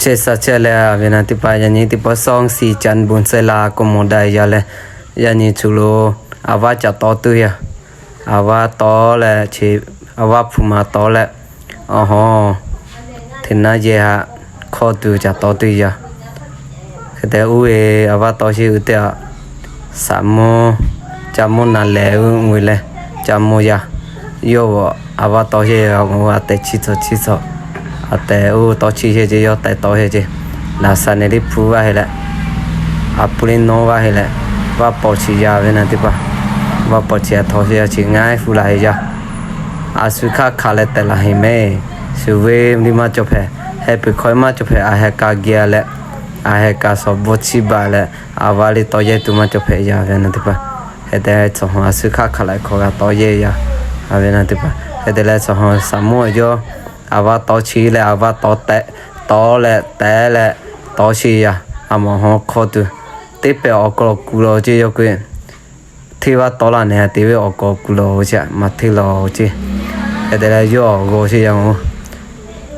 Hk'e sha chehˇ leh, a ve naˬ teˇ hpaˍ, yaꞈ nyi teˇ pawˆ ช่อง สีจันทร์ บุญศรีลา โกโมได yaˇ leh, yaꞈ nyi chu lo a vaˇ caꞈ tawˇ tuˬ yaˇ. A vaˇ tawˇ leh chi, a vaˇ hpu ma tawˇ leh, awˬ hawˉ, hteˇ naˉ yehˬ haꞈ hkawˇ tuˬ caꞈ tawˇ tuˬ yaˇ. Hk'e te uˉ ve, a vaˇ tawˇ sheˍ uˉ teˇ a, saˍ mvuhˇ, ca mvuhˇ naˍ lehˬ uˉ ve leh, ca mvuhˇ yaˇ. Yawˇ a vaˇ tawˇ sheˍ a tehꞈ chi tcuh chi tcuh, a tehꞈ uˉ tawˇ chi sheˍ ce, yawˇ tehꞈ tawˇ sheˍ ce. Laꞈ sha neˬ liˇ hpu vaˇ heˆ leh, a pu liˇ nawˉ vaˇ heˆ leh, vaˇ pawˍ chi yaˇ ve naˬ teˇ hpaˍ. Vaˇ pawˍ chi a htaw sheˍ a chi ngaˇ fuˇ la heˆ yaˇ. A shu hk'aˇ hk'aˬ leh tehꞈ laˬ heˆ mehˍ. Shu ve liˇ maˇ cawˬ hpehꞈ, heh peuˬ hkawˇ maˇ cawˬ hpehꞈ, a heh ka geh leh, a heh ka shawˍ bvuhˇ chiˇ baˬ leh, a vaˇ liˇ tawˇ yehˇ tuˬ maˇ cawˬ hpehꞈ yaˇ ve naˬ teˇ hpaˍ. Hk'e te chaw hawˉ a shu hk'aˇ hk'aˬ leh hkawˇ g'a tawˇ yehˇ yaˇ, a ve naˬ teˇ hpaˍ. Hk'e te leh chaw hawˉ saˍ mvuhˇ yawˇ a vaˇ tawˇ chi leh a vaˇ tawˇ tehꞈ, tawˇ leh tehꞈ leh tawˇ sheˍ yaˇ. A mawˬ hawˉ hkawˇ tuˬ, teˇ pehˍ awˬ hk'aw lo kuˬ la ce yawˇ k'o, hteˇ vaˇ tawˇ laˇ nehˬ te ve awˬ hk'aw lo kuˬ la ce, maˇ hteˇ la ce. Hk'e te leh yawˇ g'aw sheˍ yaˇ,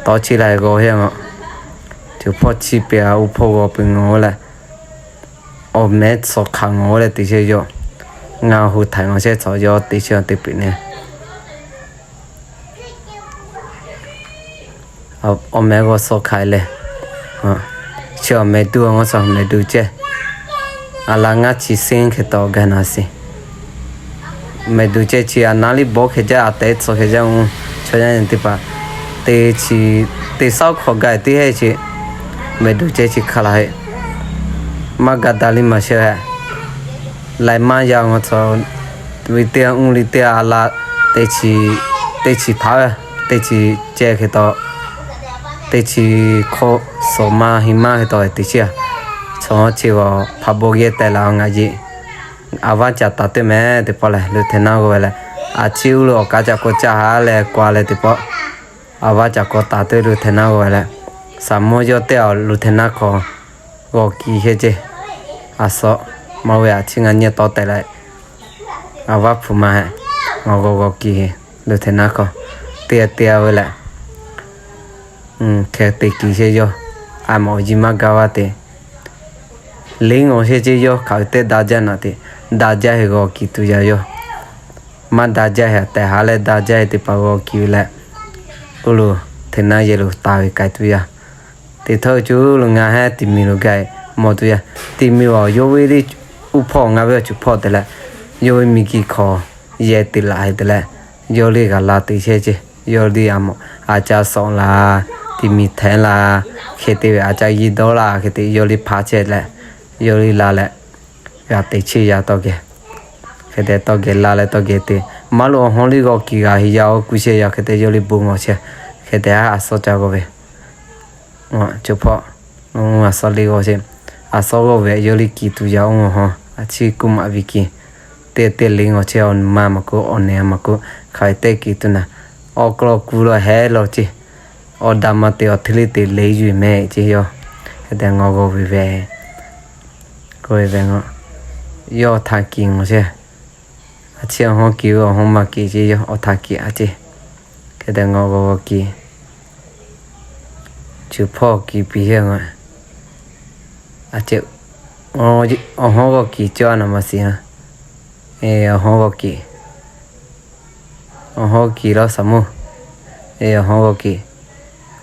tawˇ chi leh g'aw sheˍ yaˇ. Cuˬ hpawˇ chi peuˬ a, uˉ hpawˇ g'aw peuˬ ngawˬ leh, awˬ mehˉ shawˍ hk'aˬ ngawˬ leh te sheˍ yawˇ. Ngaˬ hui htaiˍ ngawˬ shehˍ tcuh yawˇ te sheˍ te peuˬ nehˬ. Awˬ mehˉ g'aw shawˍ hk'aˬ leh, chi awˬ mehˍ duˬ ngawˬ shawˍ mehˍ duˬ ceh, a la ngaˇ chi seˉ hk'e tawˆ gaˬ naˍ sheˍ. Mehˍ duˬ ceh chi a naˉ liˇ bawˇ hk'e jaˇ, a tehꞈ tcuh hk'e jaˇ, chaw yaˇ nyi teˇ hpaˍ, teˇ chi, teˇ saˉ hk'awꞈ gaˬ teˇ heˆ ce. Mehˍ duˬ ceh chi hk'aˬ la heˆ. Maˇ ga daꞈ liˇ maˬ shehˍ hehꞈ. Laiˬ maˇ yaˇ ngawˬ shawˍ, ve teˇ mvuhˇ liˇ teˇ a la, teˇ chi, teˇ chi hpaˍ ve, teˇ chi ceh hk'e tawˆ, teˇ chi hkawˇ shawˍ maˇ heˆ maˇ hk'e tawˆ te sheˍ a. Chaw chi g'aw hpaˍ bon yehˇ tehꞈ la ngaˬ yeˬ. A vaˇ caꞈ taˍ teˇ mehˍ teˇ pawˆ lehˬ, luˬ hteˇ naˉ g'aw ve leh, a ciˉ uˉ lo awˬ kaˉ caꞈ k'awꞈ caˇ haˉ leh k'oˆ leh teˇ pawˆ, a vaˇ caꞈ k'awꞈ taˍ teˇ luˬ hteˇ naˉ g'aw ve leh, saˍ mvuhˇ yawˇ teˇ a luˬ hteˇ naˉ hk'aw g'aw kiˬ sheˍ ce. A sawˆ, maˇ ve a ciˉ ngaˬ nyi tawˇ tehꞈ leh, a vaˇ hpu ma hehꞈ, ngaˬ g'aw g'aw kiˬ luˬ hteˇ naˉ hk'aw, teˇ a teˇ a ve leh, hk'e te kiˬ sheˍ yawˇ. A mawꞈ awˬ yiˇ maˇ gaˇ vaˇ te. Liˇ ngawˬ sheˍ ce yawˇ hk'aˬ uiˍ teˇ daꞈ jaˇ naˍ te, daꞈ jaˇ heˆ g'aw kiˬ tuˬ yaˇ yawˇ. Maˇ daꞈ jaˇ heˆ tehꞈ haˉ leh daꞈ jaˇ heˆ teˇ hpaˍ g'aw kiˬ ve leh, uˉ lo hteˇ naˉ yehˬ lo taˍ ve k'ai tuˬ yaˇ. Teˇ htawˇ cuˬ lo ngaˬ heˉ tiꞈ miˬ lo gaˬ mawˬ tuˬ yaˇ. Tiꞈ miˬ awˬ yawˇ ve liˇ uˉ hpawˇ ngaˬ ve awˬ cuˬ hpawˇ te leh, yawˇ ve miˬ guiˬ hk'aw yehˬ teꞈ laꞈ heˆ te leh, yawˇ liˇ g'a la te sheˍ ce. Yawˇ liˇ a mawꞈ a caˇ sawꞈ la, tiꞈ miˬ htehꞈ la, hk'e te ve a caˇ yiˇ dawˇ la hk'e te yawˇ liˇ hpaˇ chehˇ leh, yawˇ liˇ la leh, g'a te cheˇ yaˇ tawˇ geh. Hk'e te tawˇ geh la leh tawˇ geh te, maˇ lo awˬ hawˉ liˇ g'aw kiˬ g'a heˆ yaˇ oˇ kuˬ sheˍ yaˇ hk'e te yawˇ liˇ bon g'aw chehˇ. Hk'e te a sawˉ ca g'aw ve, cuˬ hpawˇ, a sawˉ liˇ g'aw sheˍ. A sawˉ g'aw ve yawˇ liˇ kiˬ tuˬ yaˇ oˇ awˬ hawˉ a ciˉ kuˇ maꞈ ve kiˬ, teˇ teˇ liˇ g'aw chehˇ, awˬ maˇ maˇ k'oˆ, awˬ nehˬ maˇ k'oˆ, hk'aˬ hk'e te kiˬ tuˬ naˍ, awˬ hk'aw lo kuˬ lo hehˉ law ce. Awˬ daꞈ maˇ te awˬ hteˇ liˇ te le yuˬ mehˍ ce yawˇ. Hk'e te ngaˬ g'aw ve ve, g'aw ve ve ngaˬ, yawˇ htaꞈ kiˬ ngawˬ sheˍ. A ciˉ awˬ hawˉ kiˬ ve awˬ hawˉ maˇ kiˬ ce yawˇ awˬ htaꞈ kiˬ a ce. Hk'e te ngaˬ g'aw g'aw kiˬ, cuˬ hpawˇ kiˬ piˇ heˆ ngaˬ. A ce, awˬ hawˉ g'aw kiˬ cawˇ naˍ maˇ shiˍ a. Awˬ hawˉ g'aw kiˬ, awˬ hawˉ kiˬ lawˇ saˍ mvuhˇ. Awˬ hawˉ g'aw kiˬ,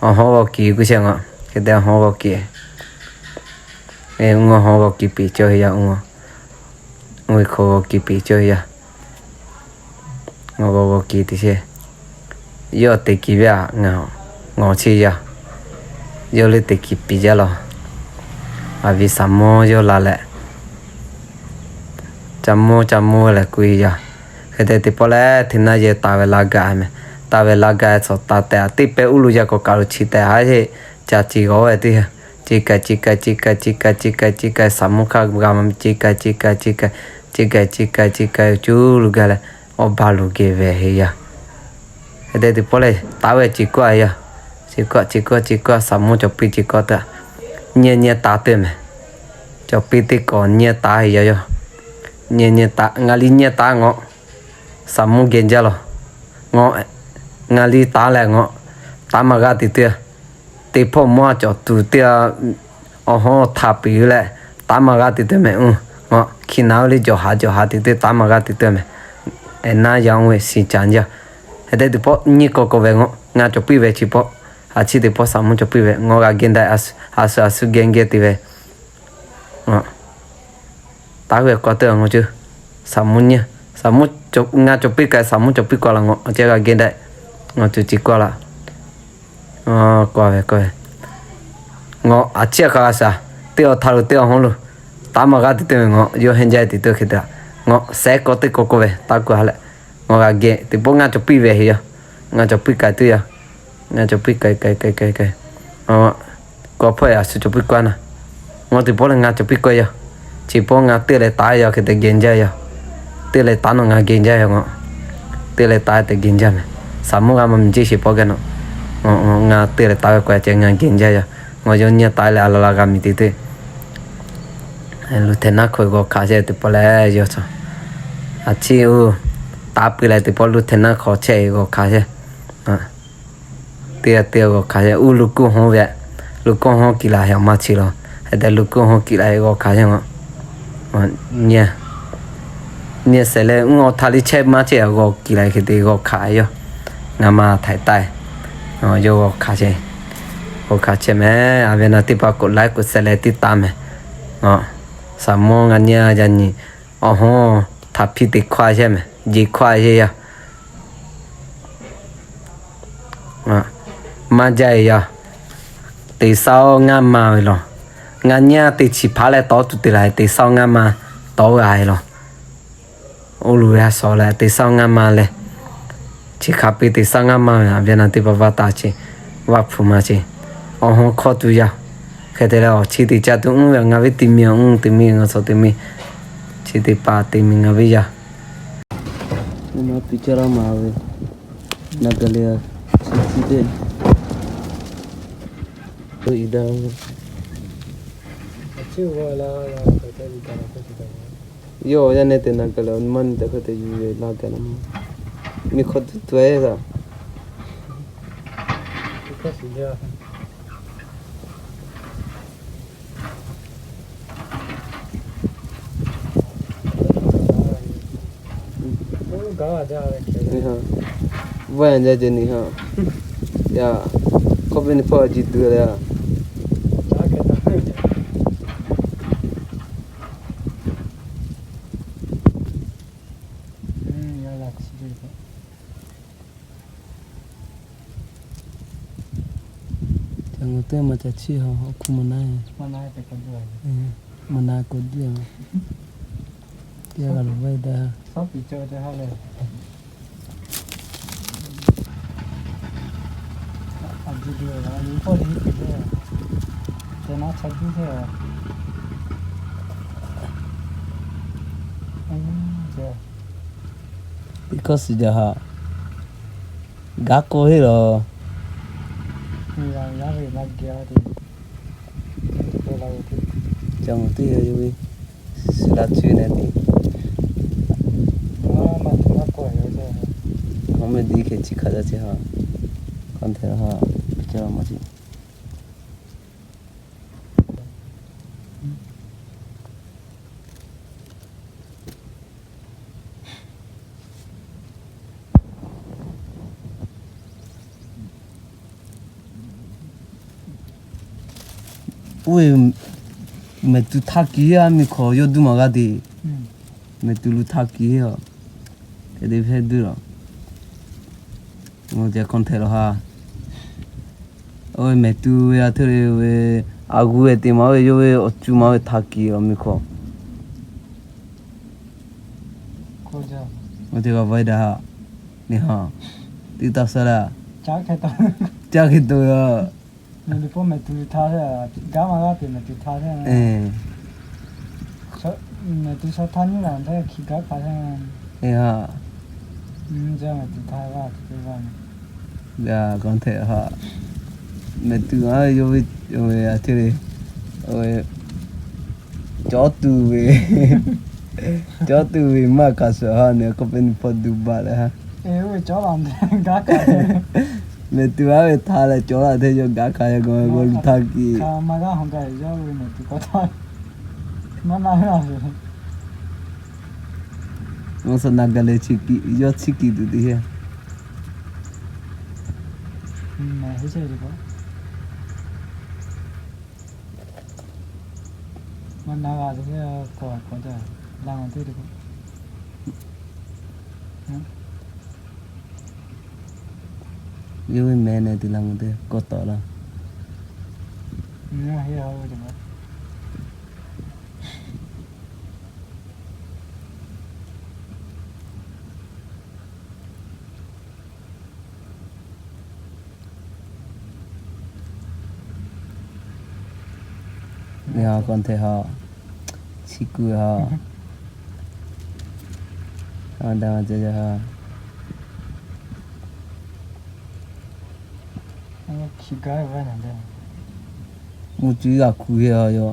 awˬ hawˉ g'aw kiˬ kuˇ sheˍ ngaˬ. Hk'e te awˬ hawˉ g'aw kiˬ, awˬ hawˉ g'aw kiˬ piˇ cawˇ heˆ yaˇ oˇ, oˇ ve hk'aw g'aw kiˬ piˇ cawˇ heˆ yaˇ. Ngaˬ g'aw g'aw kiˬ te sheˍ. Yawˇ te kiˬ ve a ngaˬ, ngawˬ cheˇ yaˇ. Yawˇ liˇ te kiˬ piˇ jaˇ law. A ve saˍ mvuhˇ yawˇ la leh, ca mvuhˇ ca mvuhˇ leh kuˬ e yaˇ. Hk'e te teˇ pawˆ leh hteˇ naˉ yehˬ taˍ ve la gaˬ mehˍ. Taˍ ve la gaˬ tcuhˬ taˍ tehꞈ teˇ pehˍ uˉ lo yaˇ k'awꞈ kaˬ lo chi tehꞈ haˉ heˆ. Ca ciˬ g'awˇ ve teˇ, ciˬ k'ai ciˬ k'ai ciˬ k'ai ciˬ k'ai ciˬ k'ai ciˬ k'ai saˍ mvuhˇ hk'aˇ g'a ma ciˬ k'ai ciˬ k'ai ciˬ k'ai, ciˬ k'ai ciˬ k'ai ciˬ k'ai cuˬ lo gaˬ leh, awˬ ba lo geh ve heˆ yaˇ. Hk'e te teˇ pawˆ leh taˍ ve ciˬ kawˆ a yaˇ. Ciˬ kawˆ ciˬ kawˆ ciˬ kawˆ saˍ mvuhˇ cawˬ piˇ ciˬ kawˆ te, nyiˇ nyiˇ taˍ te mehˍ. Cawˬ piˇ teˇ kawꞈ nyiˇ taˍ heˆ yaˇ yawˇ. Nyiˇ nyiˇ taˍ, ngaˬ liˇ nyiˇ taˍ ngawˬ. Saˍ mvuhˇ geh jaˇ law. Ngawˬ, ngaˬ liˇ taˍ leh ngawˬ, taˍ maˇ g'a te te. Teˇ hpawˇ mawˇ a cawˬ tuˬ teˇ g'aˇ awˬ hawˉ htaꞈ piˍ leh, taˉ maˇ g'aˇ te te mehˍ. Uˇ, ngaˬ hkiˬ naˍ oˇ le jawˬ haˍ jawˬ haˍ te te taˉ maˇ g'aˇ te te mehˍ. Eˬ, naˉ yaˇ oˇ ve shiˍ caˍ jaˇ. Hk'e te teˇ pawˆ nyiˇ k'aw k'aw ve ngaˬ cawˬ piˇ ve chi pawˆ, a ciˉ teˇ pawˆ saˍ mvuhˇ cawˬ piˇ ve ngaˬ g'a geh daꞈ, a suhˍ a suhˍ geh geh te ve. Taˇ hui k'aw teˇ g'aˇ ngaˬ ceuˬ, saˍ mvuhˇ nyiˇ, saˍ mvuhˇ, ngaˬ cawˬ piˇ k'ai saˍ mvuhˇ cawˬ piˇ k'aw laˇ ngaˬ ceh g'a geh daꞈ, ngaˬ ceuˬ ce k'aw laˇ. K'aw ve k'aw ve, ngaˬ a ciˉ a hk'a g'a shaˍ, teˇ g'aˇ htaˇ lo teˇ g'aˇ hawˉ lo, taˉ maˇ g'aˇ te te ve ngaˬ yawˇ hehnˇ jaˇ te te hk'e te, ngaˬ sehˉ k'aw teˇ k'aw k'aw ve taˇ kuˬ ha leh, ngaˬ g'a geh teˇ pawˆ ngaˬ cawˬ piˇ ve hk'e yoˬ. Ngaˬ cawˬ piˇ k'ai tuˬ yoˬ. Ngaˬ cawˬ piˇ k'ai k'ai k'ai k'ai k'ai. K'aw hpawˇ yaꞈ suhˍ cawˬ piˇ k'aw na. Ngaˬ teˇ pawˆ leh ngaˬ cawˬ piˇ k'aw yoˬ. Chi pawˆ ngaˬ teˇ leh taˍ yoˬ hk'e te geh jaˇ yoˬ. Teˇ leh taˍ nawˬ ngaˬ geh jaˇ yoˬ ngaˬ. Teˇ leh taˍ te geh jaˇ mehˍ. Saˍ mvuhˇ g'a maˇ miˬ ceˇ chi pawˆ geh nawˬ, ngaˬ teˇ leh taˍ ve k'awꞈ ceh ngaˬ geh jaˇ yoˬ. Ngaˬ yawˇ nyiˇ taˍ leh a la la g'a miˬ te te. Lu htehꞈ naˉ hk'aw g'aw hkanˍ chehˇ teˇ pawˆ leh yawˇ cawˬ. A ciˉ oˇ, taˉ pui leh teˇ pawˆ lu htehꞈ naˉ hk'aw chehˇ g'aw hkanˍ chehˇ. Teˇ g'aˇ teˇ g'aˇ g'aw hkanˍ chehˇ. Uˇ lu kuˇ hawˉ ve, lu kuˇ hawˉ kiˬ laˬ hehꞈ awˬ ma chi lawˬ. Hk'e te lu kuˇ hawˉ kiˬ laˬ hehꞈ g'aw hkanˍ chehˇ ngaˬ. Nyi, nyi shehˍ leh mvuhˇ awˬ htaˇ liˇ chehˇ maˇ chehˇ g'aw kiˬ laˬ hk'e te g'aw hkanˍ yoˬ. Ngaˬ ma htaiˍ taˇ, yawˇ g'aw hkanˍ chehˇ, g'aw hkanˍ chehˇ mehˍ. A ve naˬ teˇ hpaˍ k'o laiˉ k'o shehˍ leh tiˉ taˇ mehˍ. Saˍ mvuhˇ ngaˬ nyi yaꞈ nyi awˬ hawˉ htaꞈ hpiˇ te hkawˇ chehˇ mehˍ, jeˬ hkawˇ chehˇ yaˇ. Maˇ jaˇ e yaˇ. Teˇ saˉ ngaˇ ma ve lawˬ. Ngaˬ nyi teˇ chi hpaˍ leh tawˇ tuˬ te laˬ teˇ saˉ ngaˇ ma tawˇ g'a e lawˬ. Oˇ lu ve a shawˍ leh teˇ saˉ ngaˇ ma leh, chi hk'a peu teˇ saˉ ngaˇ ma ve a ve naˬ teˇ hpaˍ vaˇ taˍ ce, vaˇ hpu ma ce. Awˬ hawˉ hkawˇ tuˬ yaˇ. Hk'e te leh awˬ chi teˇ caˇ tuˬ mvuhˇ ve ngaˬ ve teˇ miˬ, mvuhˇ teˇ miˬ ngaˬ shawˍ teˇ miˬ, chi teˇ hpaˍ teˇ miˬ ngaˬ ve yaˇ. Maˇ piˇ caˇ laˇ ma ve, naˬ gaˬ le, chi teˇ, iˉ daꞈ. Yawˇ yaˇ nehˬ te naˬ gaˬ le, maˇ nyi tehꞈ hk'e te yuˬ ve laˇ gaˬ la ma. Miˬ hk'aw tuˬ tuˬ e saˍ. Vaˇ yanˇ jaˇ ce ni ha. Yaˇ, hk'awˇ ve ni hpawˇ ji tuˬ le a. Ca ngawˬ teˇ maˬ ca chiˇ ha, hawˉ hkuˇ maˇ na e. Maˇ na k'awꞈ duˇ a. Teˇ g'aˇ g'a loˍ vaˇ e daꞈ. Teˇ hkawˇ suhˍ jaˇ ha. Gaˉ k'oˆ heˆ lawˬ. Ca mawˬ teˇ yawˇ yawˇ ve suhˍ la cuˇ nehˬ te. Hk'aˬ mehˍ diˇ hkeh chi hk'aˬ jaˇ ce ha. Hk'aˬ hteꞈ ha, ca maˇ ci. Oˇ ve mehˍ tuˬ htaˇ kiˬ heˆ a, miˬ hk'awꞈ yawˇ duˇ maˬ g'aˇ te. Mehˍ tuˬ lu htaˇ kiˬ heˆ a. Hk'e te hpehˇ duˇ lawˬ. Ngaˬ hui ceh hk'aw hteꞈ lawˬ ha. Oˇ ve mehˍ tuˬ ve a hteˇ le ve, a g'uˇ ve te maˍ ve yawˇ ve awˬ cuˇ maˍ ve htaˇ kiˬ lawˬ miˬ hk'awꞈ. Ngaˬ hui ceh g'a vaˇ e daꞈ ha. Ni ha. Teˇ taˇ saˉ la. Caˇ hk'e to a. Mehˍ tuˬ htaˇ, gaˉ maˇ g'aˇ te mehˍ tuˬ htaˇ. Mehˍ tuˬ sha htaˇ nyiˇ laˬ htaˇ hkiˇ gaˉ hk'a htaˇ. Mehˍ tuˬ htaˇ g'aˇ te g'aˇ. Mehˍ tuˬ a yawˇ ve, a hteˇ le, cawˇ tuˬ ve, cawˇ tuˬ ve maˇ kaꞈ suhˍ ha nehˬ k'oˆ pe ni hpawˇ duˬ baˬ leh ha. Oˇ ve cawˇ la gaˉ kaꞈ. Mehˬ tuˬ aˉ ve htaꞈ leh cawˬ laˇ hteˇ yawˇ gaꞈ hkanˍ yaˇ g'a ve g'aw luˬ htaˇ kiˬ. Maˇ suh naˬ gaˬ leh yawˇ chiˇ kiˍ tuˬ teˇ heˇ. Yawˇ ve meh neh tuˬ la mvuh teˇ kawˇ tawˍ laˇ. Neh ha k'awꞈ hteꞈ ha, chi kuˬ ha, a da ma ceh ha. Mvuhˇ cuˉ g'a kuˬ ve ha yaw.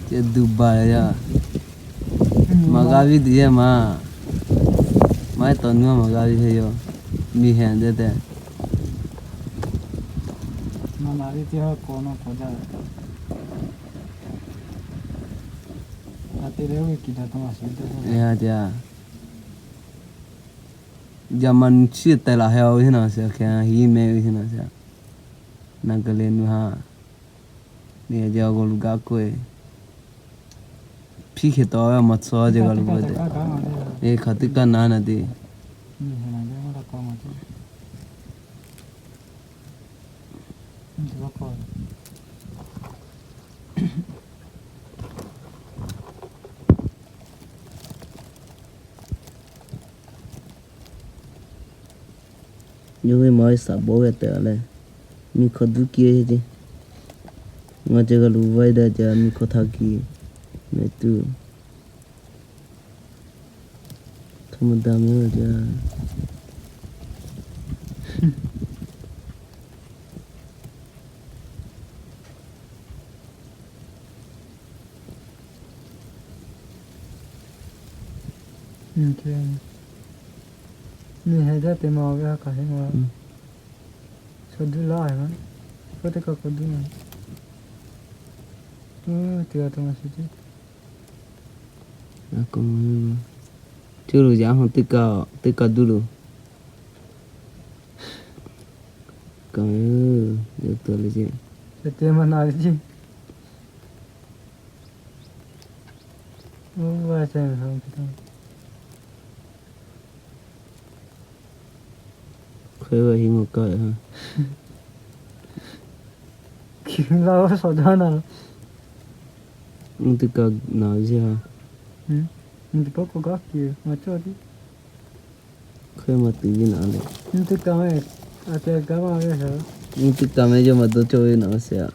Ceh Dubai yaˇ. Maˍ g'a viˇ teˇ yehˇ maˬ. Maˇ heˆ tawˍ nuˇ maˍ g'a viˇ heˇ yaw. Miˬ hehˍ deh tehꞈ. Yaꞈ ma nu chiˇ teh laˬ heh ve heˆ naˬ sheˍ, hk'e hiˉ meh ve heˆ naˬ sheˍ. Naˬ gaˬ leh nu ha. Neˇ g'aˇ g'aw luˬ gaˇ k'oˆ ve, hpiˇ hk'e taw ve maˇ tcuh ceh g'a luˬ ve tehꞈ. Eˬ, hk'aˬ teˇ kaˇ na naˬ te. Yawˇ ve maˇ ve saˍ bawˇ ve tehꞈ leh, miˬ hkawˇ duˇ kiˇ ve ce. Ngaˬ ceh g'a luˬ vaiˇ daꞈ ca miˬ hkawˇ htaˇ kiˇ meh tuˬ. Hk'aˬ ma daꞈ meh ve ca. Miˬ heh jaˇ te ma ve ha hk'aˬ heˆ ma. Chaw duˇ laˇ ve ma. K'oˆ teˇ kaˇ k'awꞈ duˇ ma. Teˇ g'aˇ to ma shiˍ ceˇ. Cuˇ lo yaꞈ hawˬ teˇ kaˇ, teˇ kaˇ duˇ lo. Kaꞈ, yawˇ to leh ce. Te ma na ve ce. Oˇ, a ce. Hk'e ve hiˉ mvuhˇ kaˇ ve ha. Hkiˬ la oˇ shawˍ jaˇ na. Mvuhˇ teˇ kaˇ na ve ce ha. Mvuhˇ teˇ kaˇ k'o gaˇ hkiˬ maˇ cawˇ tiˉ. Hk'e maˇ tuˬ ve naˬ le. Mvuhˇ teˇ kaˇ meh, a te gaˇ maˇ ve ha. Mvuhˇ teˇ kaˇ meh yawˇ maˇ dawˇ cawˇ ve naˬ sheˍ.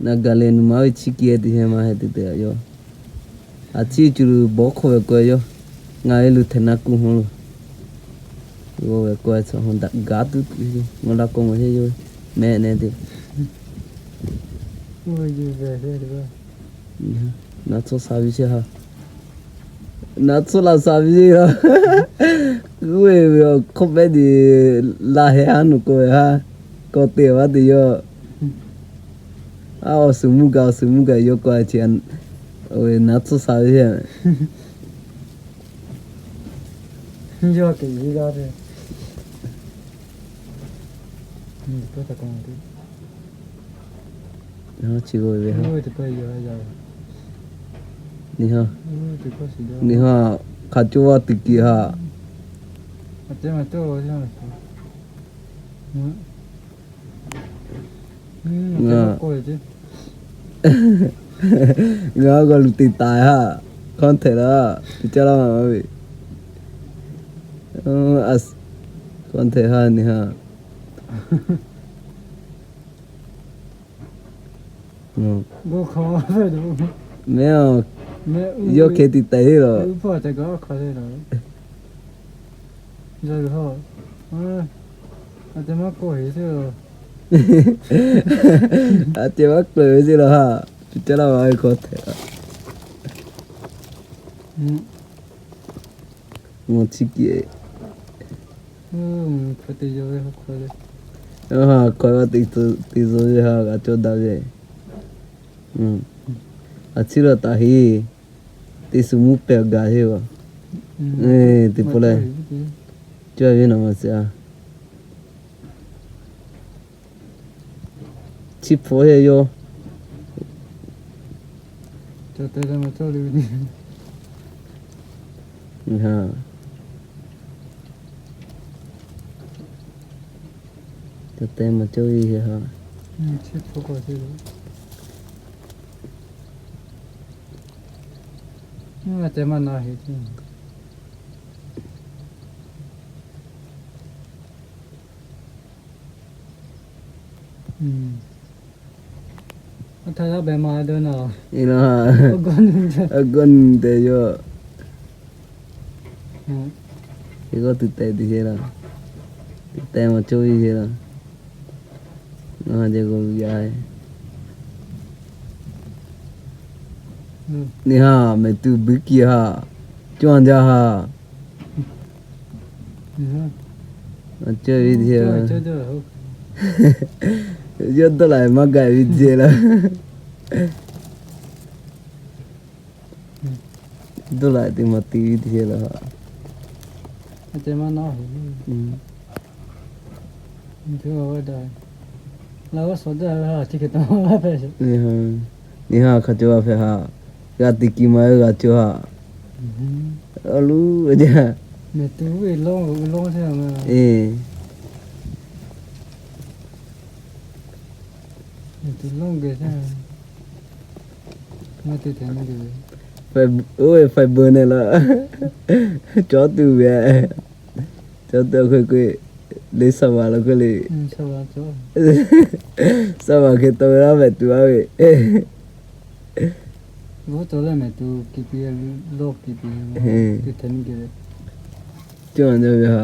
Naˬ gaˬ leh nu maˇ ve chiˇ kiˇ e teˇ heˆ maˇ heˆ te te a yaw. A ciˉ cuˬ lo bawˇ hkawˇ ve k'o yaw. Ngaˬ ve lo hteꞈ na kuˬ hawˉ lo. G'aw ve k'o a tcuh hawˉ daꞈ gaˇ tuˬ kuˬ. Ngaˬ la k'o maˇ heˆ yaw. Meh neh te. Naˬ tcuhˇ sha ve ce ha. Naˬ tcuhˇ laˬ sha ve ce ha. Kuˬ ve ve awˬ hk'awˇ pehˉ te laˇ heh haˉ nuˬ k'oˆ ve ha. Kawꞈ te vaˇ te yaw. A awˬ suˍ mvuhˇ gaˬ, awˬ suˍ mvuhˇ gaˬ yaw k'o a ce. Naˬ tcuhˇ sha ve ce. Chi ve ha. Ni ha, ni ha, hk'a coˇ vaˇ teˇ kiˬ ha. Ngaˬ g'a luˬ teꞈ taˍ ha. Hkawˇ hteꞈ la, teˇ caˇ laˇ ma ve. Hkawˇ hteꞈ ha ni ha. Mehˉ-oˬ, yawˇ hk'e tiꞈ tehꞈ heˆ lawˬ. A ceh maˇ k'oˆ ve ceˇ lawˬ, a ceh maˇ k'oˆ ve ceˇ lawˬ ha. Cuˇ caˇ laˇ ve hk'aw hteꞈ a. Mvuhˇ chiˇ kiˇ, hk'aw teˇ zo ve ha, teˇ zo ve ha g'a cawˇ daꞈ ve. A ciˉ lawˬ taˍ heˆ. Teˇ suˍ mvuhˇ pehˬ gaˬ heˆ a. Teˇ pawˆ leh, cawˇ ve naˬ ma shiˍ a. Chi hpawˇ heˆ yawˇ. Cawˬ teh maˬ cawˇ ve ha. Aˬ htaˇ yaˇ beh ma dawˇ na. Awˬ gawˇ nyi tehꞈ yawˇ, teˇ g'aˇ tuˬ tehꞈ tuˬ sheˍ laˇ. Tuˬ tehꞈ maˬ cawˇ ve sheˍ laˇ. Ngaˬ ha jeh g'aw lu yaˇ. Neˇ ha, mehˍ tuˬ buiˇ kiˇ ha. Cawˇ jaˇ ha. Cawˇ ve teˇ sheˍ, yawˇ dawˇ laˬ maˇ gaˬ ve teˇ sheˍ laˇ. Dawˇ laˬ teˇ maˬ te ve teˇ sheˍ laˇ. Neˇ ha hk'a cawˇ a hpehꞈ ha. G'a te kiˇ ma ve g'a cawˇ ha. Aˬ lu, a jaˇ. Oˇ ve fiber neh laˇ. Cawˇ tuˬ ve, cawˇ tuˬ hk'e k'o, le server lo hk'e le. Server hk'e taw ve laˇ mehˍ tuˬ a ve. Cawˇ ve ha.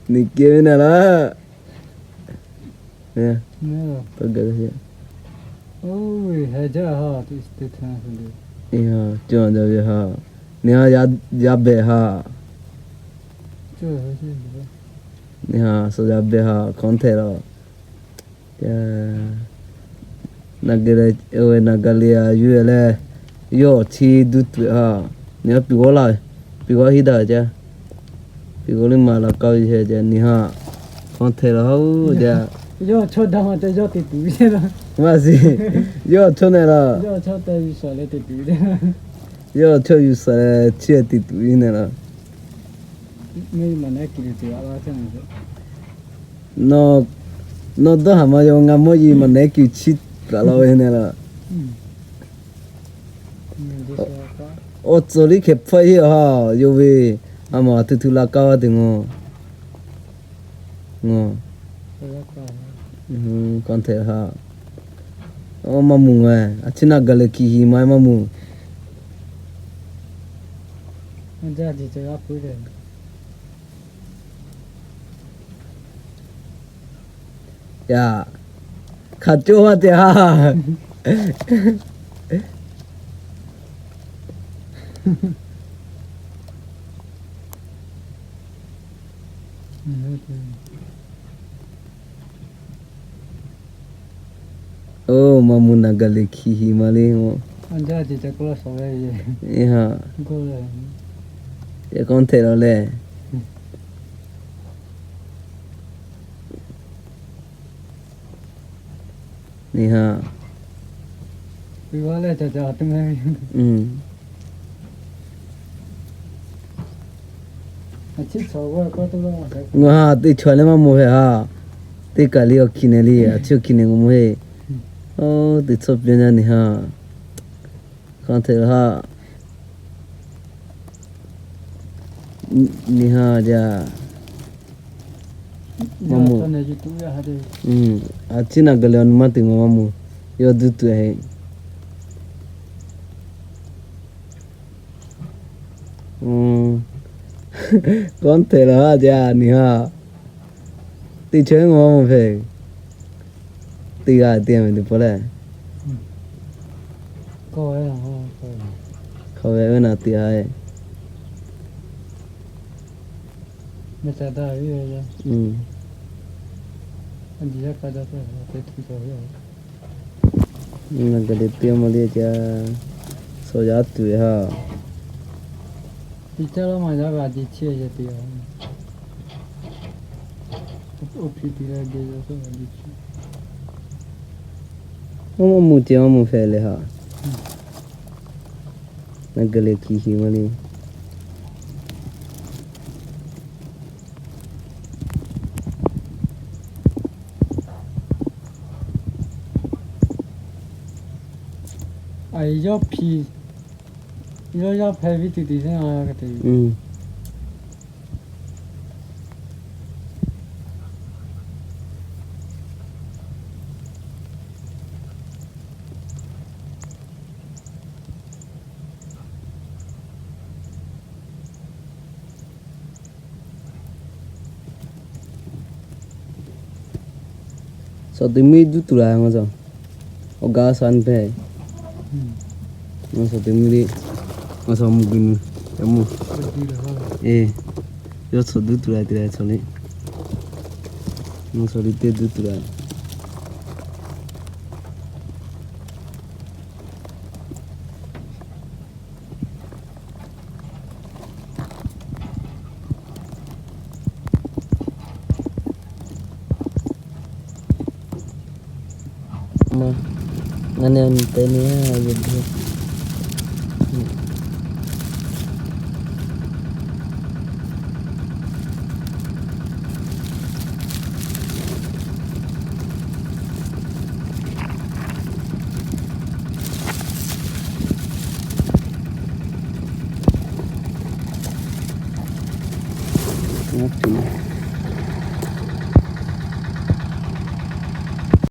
Neˇ kehˬ ve naˬ laˇ. Cawˇ jaˇ ve ha. Neˇ ha, yaˇ beh ha. Neˇ ha, suh yaˇ beh ha, hk'aw hteꞈ laˇ. Naˍ gaˍ leh, oˇ ve naˍ gaˍ leh a yuˬ leh, yawˇ awˬ chi duˇ tuˬ ha. Neˇ ha, piˍ g'awˇ laˇ ve, piˍ g'awˇ henˇ daꞈ ve caˇ. Piˍ g'awˇ liˇ ma la kaˇ ve heh caˇ neˇ ha. Hk'aw hteꞈ laˇ ha oˬ jaˇ. Maˇ shiˍ. Yawˇ chawˇ neh laˇ. Yawˇ chawˇ yuˬ shaˍ leh chi te tuˬ ve neh laˇ. Nawˬ dawˇ haˍ ma yaw ngaˬ mawˇ yeˬ maˬ nehˉ kuiˬ chiˇ kaꞈ laˇ ve neh laˇ. Awˬ tcuhˍ liˇ hkeh hpfuhˆ heˆ ha, yawˇ ve, a maˬ a tuˬ tuˬ la kaˇ ve teˇ ngaˬ. Hk'aw hteꞈ ha. Maˇ mvuh ngaˬ, a chi naˍ gaˍ leh hkiˬ hiˍ ma maˇ mvuh. Yaꞈ, hk'aˬ cawˇ maˇ te ha. Oˇ, maˇ mvuh naˍ gaˍ leh hkiˬ hiˍ ma le. Hk'aw hteꞈ laˇ leh. Neˇ ha. Ngaˬ ha teˇ chaw leh maˇ mvuh hpehꞈ ha. Teˇ kaˬ liˇ awˬ hkiˬ nehˬ le, a chi awˬ hkiˬ nehˬ ngaˬ mvuh heˆ. Oˇ, teˇ tcuhˉ piˇ nyaˇ neˇ ha. Hk'aˬ hteꞈ ha. Neˇ ha jaˇ. Maˇ mvuh. A ciˉ naˬ gaˬ leh awˬ nu maˇ te maˇ mvuh. Yawˇ duˇ tuˬ heˆ. K'awꞈ hteꞈ la a jaˇ ni ha. Teˇ chaweh maˇ mvuh hpehꞈ. Teˇ g'aˇ te ve teˇ pawˆ lehˬ, hk'aw ve ve naˬ teˇ ha e. Naˬ gaˬ leh teˇ maˇ le ca, shawˍ yaˇ tuˬ ve ha. Maˇ mvuh ceh maˇ mvuh hpehꞈ leh ha. Naˬ gaˬ leh kiˬ hiˍ maˇ le. Yawˇ hpehꞈ ve teˇ teˇ te. Suhˍ teˇ miˇ duˇ tuˬ la ngaˬ suhˍ. Awˬ g'aˇ suhˍ nyi hpehꞈ. Ngaˬ suhˍ teˇ miˇ le. Ngaˬ suhˍ mvuh guiˬ nu. Yaꞈ mvuh. Yawˇ suhˍ duˇ tuˬ la te la suhˍ le. Ngaˬ suhˍ le teˇ duˇ tuˬ la. Ngaˬ neh te ne a yoˬ. Ngaˬ tuˬ